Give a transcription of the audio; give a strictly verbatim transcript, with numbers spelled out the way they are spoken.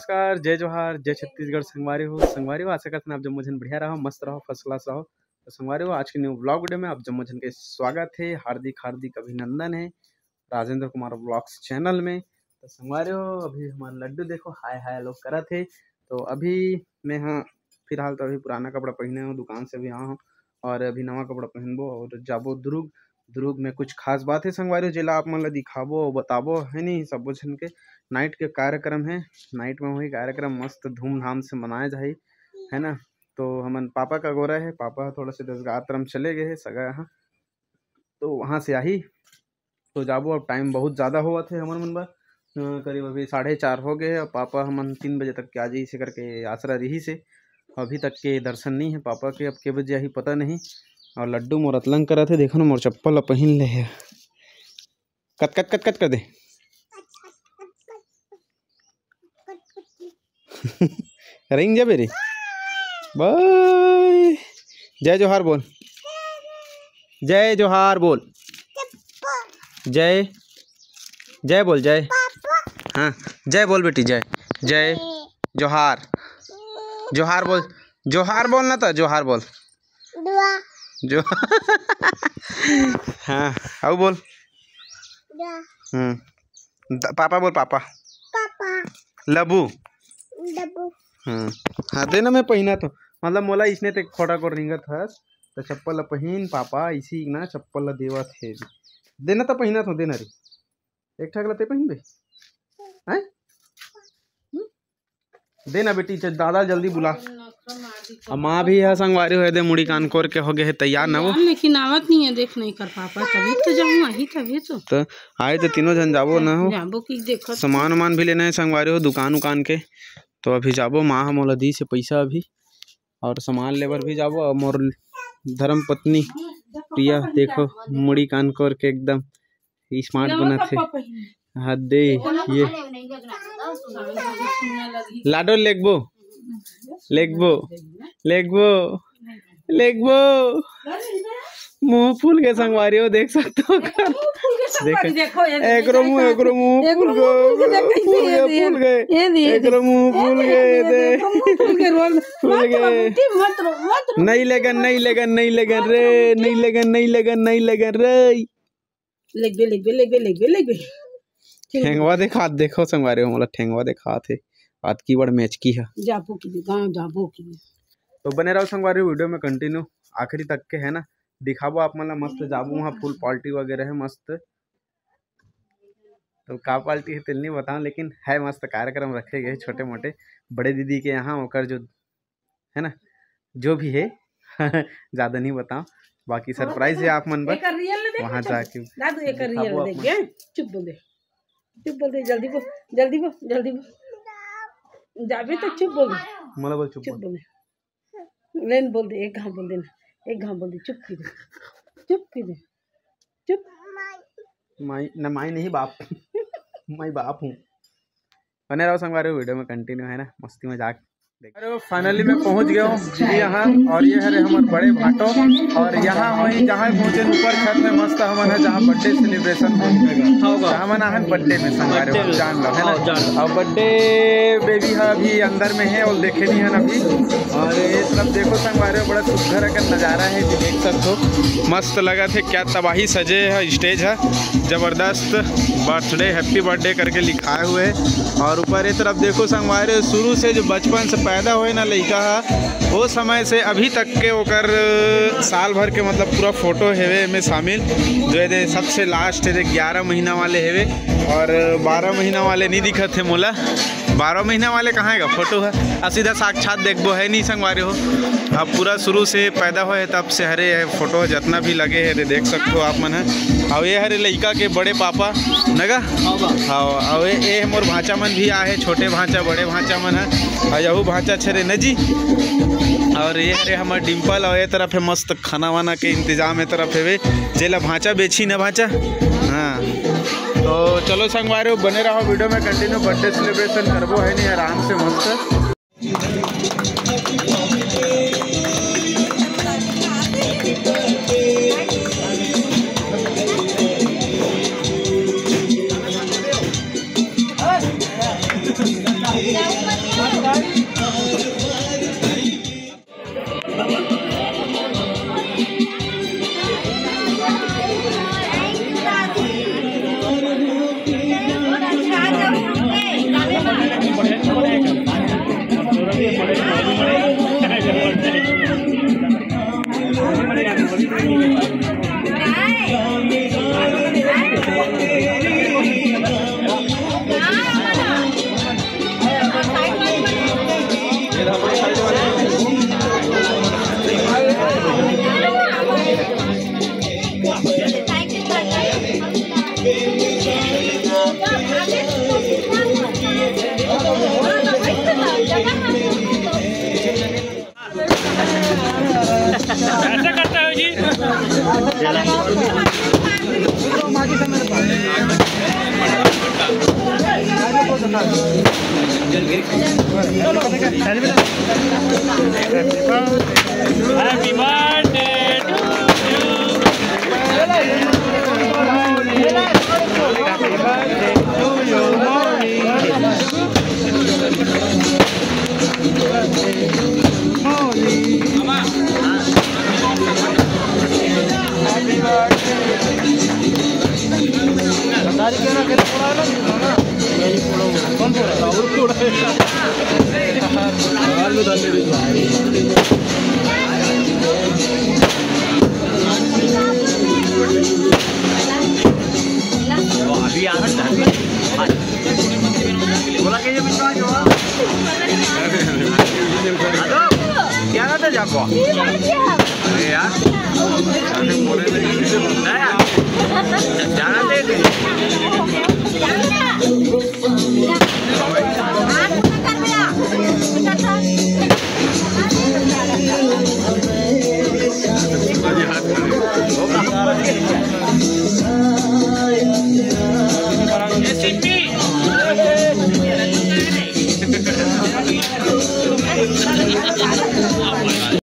नमस्कार, जय जोहार, जय छत्तीसगढ़ संगवारी हो। संगवारी हो, आशा करथन आप जम्मो झन बढ़िया रहो, मस्त रहो, first class रहो। तो संगवारी हो, आज के new vlog video में आप जम्मो झन के स्वागत है, हार्दिक हार्दिक अभिनंदन है राजेंद्र कुमार vlogs channel में। तो संगवारी हो, अभी हमार लड्डू देखो हाय हाय लोग करत है। तो अभी मैं हाँ फिलहाल तो अभी पुराना कपड़ा पहने हूँ, दुकान से भी आया हूँ और अभी नवा कपड़ा पहनबो और जाबो दुर्ग। दुर्ग में कुछ खास बात है संगवारी हो, जेला आप मन ला दिखाबो और बताबो, है नहीं, सबो झन के night के कार्यक्रम है। Night में वही कार्यक्रम मस्त धूमधाम से मनाया जाही, है ना। तो हमन पापा का गोरा है, पापा थोड़ा से दस ग्यारह तरफ चले गए हैं सगा यहाँ, तो वहाँ से आही तो जाबो। अब time बहुत ज़्यादा होवत हे हमर मन बर, अ, करीब अभी साढ़े चार हो गए हे। अब पापा हमन तीन बजे तक के आ जाही, इसे करके आसरा रही से अभी तक के दर्शन नहीं है पापा के। अब के बजे आही पता नहीं। और लड्डू मोर अतलंग करत हे, देखो ना मोर चप्पल ला पहिन ले हे। कत कत कत कत कर दे। रेंग जाबे रे। बाय। जय जोहार बोल। जय जोहार बोल। जय, जय बोल, जय। हाँ, जय बोल बेटी, जय। जय जोहार। जोहार बोल। जोहार बोल ना तो, जोहार बोल। जो हाँ, अउ बोल। हम्म। पापा बोल, पापा। लबू। हम्म। हाँ, दे ना, मैं पहिना तो, मतलब मोला इसने ते खोटा को रिंगत हस, तो चप्पल ला पहिन पापा, इसी ना चप्पल ला देवत हे। दे ना तो पहिना तो, दे ना रे। एक ठक ला ते पहिनबे? हैं? हम्म? दे ना बेटी, दादा जल्दी बुला। अब माँ भी है संगवारी हो, दे मुड़ी कान कोर के हो गए है तैयार ना वो। यार, लेकिन आवत नहीं है, देख नहीं कर पापा, तभी तो जाऊँ, आही तभी तो। तो आए तो तीनों झन जाबो ना हो। जाबो कि देखो। सामान वामान भी लेना है संगवारी हो, दुकान उकान के। तो अभी जाबो, माँ ह मोला दी से पैसा अभी, और सामान लेबर भी जाबो। और मोर धर्म पत्नी पिया देखो, मुड़ी कान कोर के एकदम smart बनत हे। हाँ दे, ये लाडो लेगबो, लेगबो, लेगबो, लेगबो। मुंह फूल के संगवारी हो, देख सकते हो। देखो, एकरो मुंह, एकरो मुंह फूल गए, फूल गए, फूल गए। एकरो मुंह फूल गए, दे। फूल गए। नहीं लेगन, नहीं लेगन, नहीं लेगन रे, नहीं लेगन, नहीं लेगन, नहीं लेगन रे। लेगबे, लेगबे, लेगबे, लेगबे, लेगबे। ठेंगवा देखात, देखो संगवारी हो, मोला ठेंगवा देखात हे। अतकी बड़ मेचकी ह। जाबो की दे, गाँव जाबो की दे। तो बने रहो संगवारी हो video में continue आखिरी तक के, है ना। दिखाबो आप मन ला मस्त, जाबो वहाँ full party वगैरह है मस्त। तो का party है तेल नहीं बताओ, लेकिन है मस्त कार्यक्रम रखे गए छोटे मोटे बड़े दीदी के यहाँ, ओकर जो है ना, जो भी है ज्यादा नहीं बताओ, बाकी surprise है आप मन बर। एकर reel देख वहाँ जाके दादू, एकर reel देख। चुप बोल दे, चुप बोल दे, जल्दी बोल, जल्दी बोल, जल्दी बोल। जाबे तो चुप बोल दे। मोला बोल चुप बोल। लेन बोल दे, एक घाव बोल दे ना, एक घाव बोल दे, चुप की दे, चुप की दे, चुप। माई ना, माई नहीं बाप। माई बाप हूँ। बने रहो संगवारी video में continue, है ना, मस्ती मजाक। अरे finally मैं पहुंच गया हूँ यहाँ, और ये हरे हमर बड़े भाटो, और यहाँ वही जहाँ पहुँचे ऊपर छत में मस्त हमन है जहाँ birthday celebration होगा। हमन आहन birthday में संगवारी हो, जान लो, है ना। और birthday baby है अभी अंदर में है और देखे नहीं है अभी। और ये तरफ देखो संगवारी हो, बड़ा सुंदर अगर नज़ारा है जी, देख सकते हो, मस्त लगा थे। क्या तबाही सजे है, stage है जबरदस्त, birthday, happy birthday करके लिखाए हुए है। और ऊपर ये तरफ देखो संगवारी हो, शुरू से जो बचपन से पैदा होए ना लइका हा, वो समय से अभी तक के ओकर साल भर के मतलब पूरा photo हेवे में शामिल, जो है दे सबसे last है दे ग्यारह महीना वाले हेवे, और बारह महीना वाले नहीं दिखत है मोला। बारह महीना वाले कहाँ है photo है, अब सीधा साक्षात देखबो है नहीं संगवारी हो। अब पूरा शुरू से पैदा होए तब से हरे photo जितना भी लगे है दे देख सकते हो आप मन है। और ये हरे लइका के बड़े पापा नगा। हाँ, अब ये, ये मोर भांचा मन भी आहे, छोटे भांचा, बड़े भांचा मन है, और यहू भांचा छरे नजी। और ये हरे हमर डिम्पल, और ये तरफ है मस्त खाना वाना के इंतजाम, ये तरफ है वे जेला भांचा बेची ना भांचा। हाँ, तो चलो संगवारी हो, बने रहो video में continue। Birthday celebration करबो है नहीं आराम से मस्त।